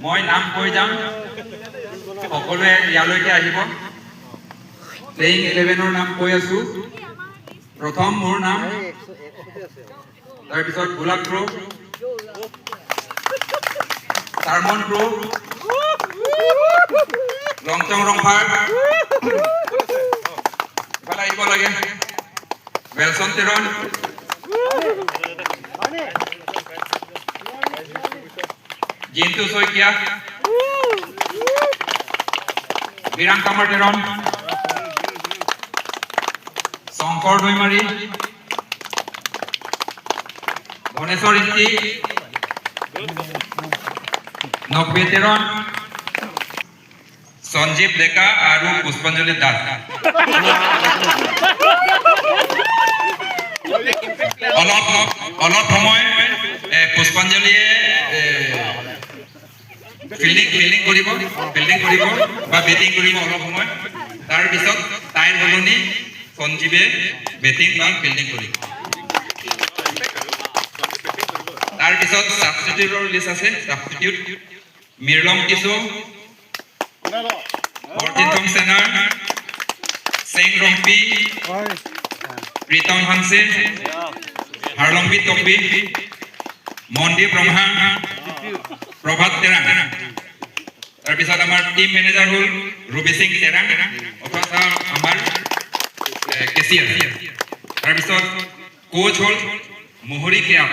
মই নাম কৈ যাম, সকলোৱে ইয়ালৈকে আহিব। প্লেয়িং ইলেভেনৰ নাম কৈ আছো। প্ৰথম মোৰ নাম, তাৰপিছত গোলাপ ক্ৰ, চাৰমন ক্ৰ, লংচং ৰংফাৰ, ইফালে আহিব লাগে, ৱেলছন তেৰণ, জিন্তু শইকীয়া, বিৰাং কামাৰ তেৰণ, শংকৰ দৈমাৰী, ধনেশ্বৰ ইংতি, নব্বে তেৰণ, সঞ্জীৱ ডেকা আৰু পুষ্পাঞ্জলি দাস। অলপ অলপ সময় পুষ্পাঞ্জলিয়ে ফিল্ডিং কৰিব বা বেটিং কৰিব অলপ সময়। তাৰপিছত তাইৰ সলনি সঞ্জীৱে বেটিং বা ফিল্ডিং কৰিব। তাৰপিছত ছাবষ্টিটিউটৰ লিষ্ট আছে। ছাবষ্টিটিউট মিৰলং কিশো, অৰ্জিতম সেনাৰ, চেং ৰংপি, প্ৰীতম হানছে, হাৰলম্বি তম্বি, মনদীপ ৰংহা, প্ৰভাত তেৰাং। তাৰপিছত আমাৰ টিম মেনেজাৰ হ'ল ৰুবি সিং তেৰাং অথবা আমাৰ কেচিয়াৰ। তাৰপিছত কোচ হ'ল মোহৰি কেয়া।